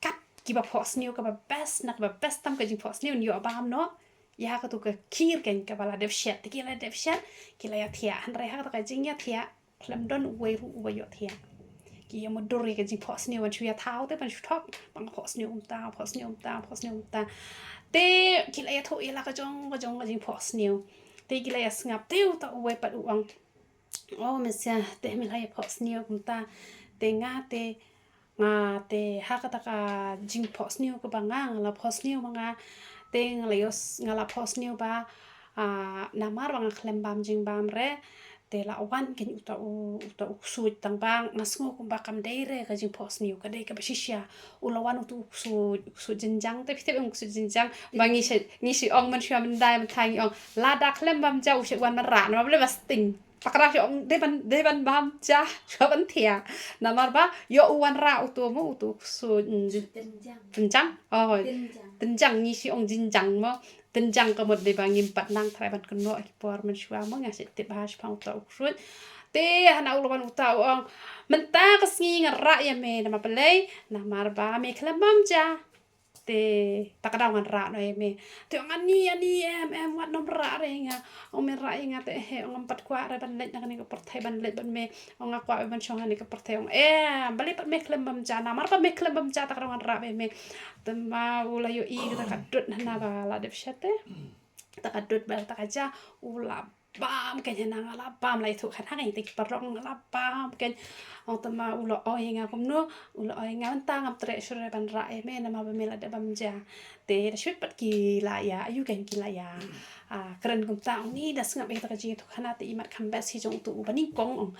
kat kiba phohsniew kaba best, na kaba best tam ka jingphohsniew, ngin ïoh bam noh ïa katu ka khir ken kaba la dep shet. Te ki la dep shet, ki la ïa thiah. Hynrei ha kata ka jingïa thiah khlem don uwei ruh uba ïoh thiah. Ki ïa mutdur ïa ka jingphohsniew ban shu ïa thaw te ban shu thok, ban phohsniew kumta, phohsniew kumta, phohsniew kumta. Te ki la ïathuh ïa la ka jong ka jong ka jingphohsniew. Te ki la ïa sngap, te uta uwei pat u ong, "Oh, mynsiem, te me la ïa phohsniew kumta. Te nga te, nga te ha kata ka jingphohsniew kaba nga, nga la phohsniew ma nga. Te nga la ïoh s-, nga la phohsniew ba, ah, namar ba nga khlem bam jingbam re, te la wan ken uta u, uta u ksuid, tang ba nga sngew kumba kam dei re ka jingphohsniew, ka dei kaba shisha." U la wan uta u ksuid, u ksuid jynjang, te phi tip em u ksuid jynjang ba ngi shu, ngi shu ong mynshuwa, myndai mynta ngi ong lada khlem bam ja u shu wan ban rah, namar balei? Ba sting. Te ka dang shu ong dei ban, dei ban bam ja shuwa ban thiah. Namar ba ïoh u wan rah uto mo, uto u ksuid, mm, jyn-, jynjang. Oh, jynjang. Jynjang, ngi shu ong jynjang mo. Jynjang ka mut dei ba ngim pat nang trai ban kynnoh ki por mynshuwa mo, nga shu tip ba ha shaphang uta u ksuid. Te hana u la wan uta u ong, "Mynta ka sngi ngan rah ïa me, namar balei? Namar ba me khlem bam ja." Te ta ka daw ngan rah noh ïa me. Te ong, "Ani, ani, em, em, wat nym rah re ïa nga. Ong me rah ïa nga te he, ong ngam pat kwah re ban leit na kane ka pyrthei, ban leit bad me. Ong nga kwah ban shong ha kane ka pyrthei." Ong, "Em, balei pat me khlem bam ja? Namar ba me khlem bam ja ta ka daw ngan rah ïa me." Te ma u la ïohi kata ka dud hana ba la dep shet te. Ta ka dud ba ta ka ja u la bam ken, hana nga la bam, la ïathuh kane ha nga te ki paralok, nga la bam ken. Ong te ma u la ong ïa nga kumno, u la ong ïa nga, "Mynta ngam treh shuh re ban rah ïa me namar ba me la dep bam ja." Te da shu pat ki la ïa, aiu ken ki la ïa, ah, kren kumta, ong ni da sngap ïa kata ka jingïathuh khana te i mat kham best hi jong uto uba nyngkong, ong.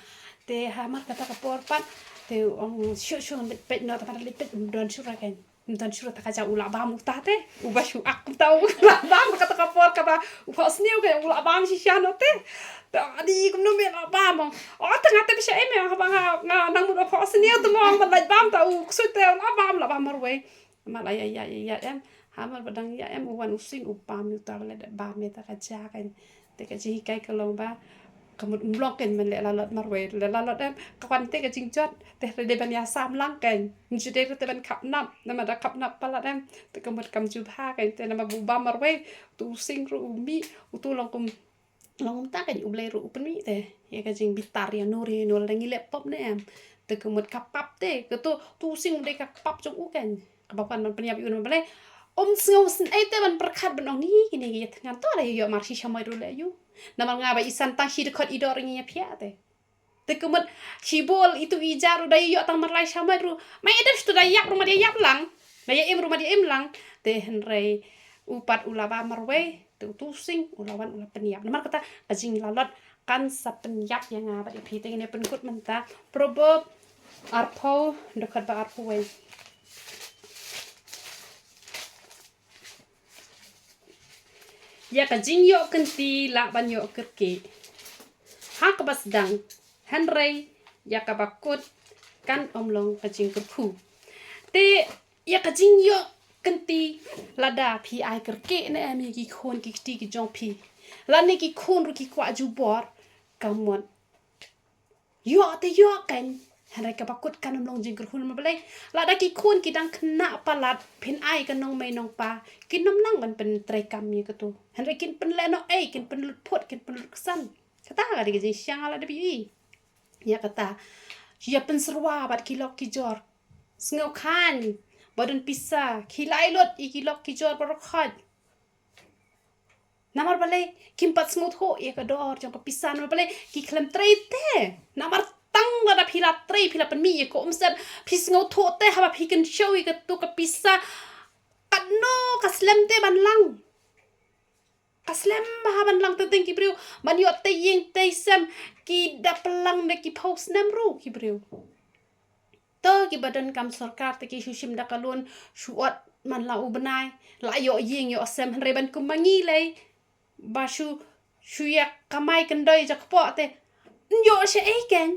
Te hamar kata ka por pat te ong shu shu leit peit noh, te ma da leit peit ym don shuh re ken. Ym don shuh re ta ka ja u la bam uta te. Uba shu ak kumta u la bam kata ka por kaba u phohsniew ken u la bam shisha noh te. Te ani kumno me la bam, ong. Oh, te nga te ba sha em, haba nga, nga nang mut ba phohsniew te mo, ban leit bam ta u ksuid te u la bam, la bam marwei. Ma la ïa, ïa, ïa, ïa em. Hamar ba dang ïa em u wan u sing u bam ïa uta ba la dep bam ïa ta ka ja ken. Te ka jinghikai ka long ba ka mut ym long ken ban leh lalot marwei, leh lalot em. Ka wan te ka jingjot te hynrei dei ban ïa sam lang ken. Ym ju dei ruh te ban khap nap, namar da khap nap palat em. Te ka mut kam ju bha ken te namar ba u bam marwei, uto u sing ruh u mih, uto long kum, long kumta ken, U Blei ruh u pynmih te ïa ka jingbitar ïa no re no lada ngi leh pop ne em. Te ka mut ka pap te, kato, uto u sing u dei ka pap jong u ken. Kaba kwah ban pynïap ïa u namar balei? Um sngew sngewsih te ban pyrkhat ban ong, "Ngi kine ki ïa thngan to la ïoh mar shi shamoit ruh leh ïa u." Namar nga ba i san tang shi dkhot i dor ngi ïa phiah te. Te ka mut shi bol itu i jar ruh da ïoh tang mar lai shamoit ruh. Ma ïa dep shuh te da ïap ruh ma da ïap lang. Da ïa im ruh ma da im lang. Te hynrei u pat u la bam marwei, te uto u sing u la wan u la pynïap. Namar kata ka jinglalot kan sa pynïap ïa nga bad ïa phi. Te ngin ïa pynkut mynta Proverb arphew, dkhot ba arphew wei. Ïa ka jingïoh kynti lah ban ïoh kyrkieh ha kaba sdang, hynrei ïa kaba kut kan ym long ka jingkyrkhu. Te ïa ka jingïoh kynti, lada phi ai kyrkieh ne em ïa ki khun ki kti ki jong phi, lane ki khun ruh ki kwah jubor, ka mut ïoh te ïoh ken, hynrei kaba kut kan ym long jingkyrkhu. Namar balei? Lada ki khun ki dang khynnah palat, phin ai ka nongmei nongpa, kin ym nang ban pyntreikam ïa kato. Hynrei kin pynlehnohei, kin pynlut phut, kin pynlut ksan. Kata ka dei ka jingshisha nga la dep ïohi. Ïa kata, ïa pynsyrwa bad ki lok ki jor. Sngewkhan ba don pisa, khie lai lut ïa ki lok ki jor baroh khoit. Namar balei? Kim pat sngewthuh ïa ka dor jong ka pisa. Namar balei? Ki khlem trei te. Namar Tang lada phi la trei, phi la pynmih ïa ka umsyep, phi sngewthuh te haba phi kynshew ïa katu ka pisa, katno ka slem te ban lang. Ka slem bha ban lang. Teng teng ki briew ban ïoh tei ïing tei sem, ki da pynlang da ki phew snem ruh ki briew. To kiba donkam sorkar te ki shu shim da ka loan, shu ot man la u bnai, la ïoh ïing ïoh sem. Hynrei ban kum ma ngi lei, ba shu, shu ïa kamai kyndoi jakpoh te, ym ïoh shaei keiñ.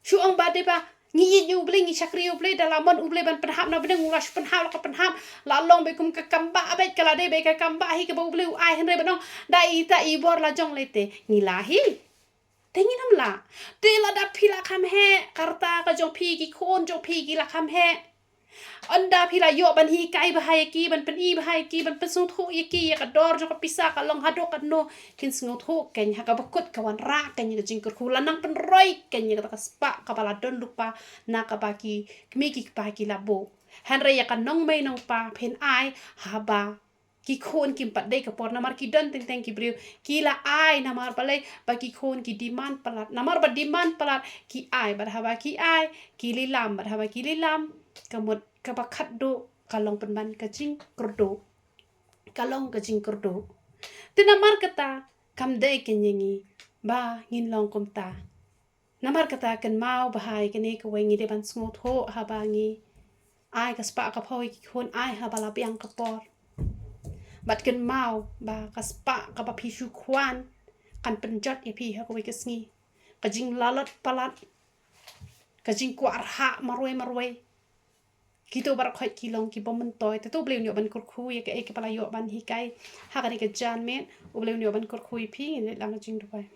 Shu ong ba dei ba ngi ïeit ïa U Blei, ngi shakri ïa U Blei, da la mon U Blei ban pynhap na bneng, u la shu pynhap, la ka pynhap, la long ba kum ka kam ba beit, ka la dei ba ka kam ba hi kaba U Blei u ai. Hynrei ban ong da ita i bor la jong lei te, ngi la hi. Te ngin ym lah. Te lada phi la kham heh, ka rta ka jong phi, ki khun jong phi ki la kham heh, ynda phi la ïoh ban hikai bha ïa ki, ban pyni bha ïa ki, ban pynsngewthuh ïa ki ïa ka dor jong ka pisa, ka long haduh katno, kin sngewthuh keiñ. Ha kaba kut ka wanrah keiñ ïa ka jingkyrkhu, la nang pynroi keiñ ïa kata ka spah kaba la don lypa na kaba ki kmie ki kpa ki la buh. Hynrei ïa ka nongmei nongpa phin ai haba ki khun kim pat dei ka por, namar ki don teng teng ki briew ki la ai, namar balei? Ba ki khun ki demand palat, namar ba demand palat ki ai, bad haba ki ai ki lilam, bad haba ki lilam, ka mut kaba khatduh ka long pynban ka jingkyrduh. Ka long ka jingkyrduh. Te namar kata kam dei keiñ ïa ngi ba ngin long kumta. Namar kata kynmaw bha ïa kane kawei, ngi dei ban sngewthuh haba ngi ai ka spah ka phew ïa ki khun, ai haba la biang ka por. Bad kynmaw ba ka spah kaba phi shu khwan kan pynjot ïa phi ha kawei ka sngi. Ka jinglalot palat, ka jingkwah rhah marwei marwei, kito baroh khoit ki long ki bym myntoi. Te to U Blei un ïoh ban kyrkhu ïa kaei kaba la ïoh ban hikai ha kane ka janmiet. U Blei un ïoh ban kyrkhu ïa phi. Ngin leit lang ka jingduwai.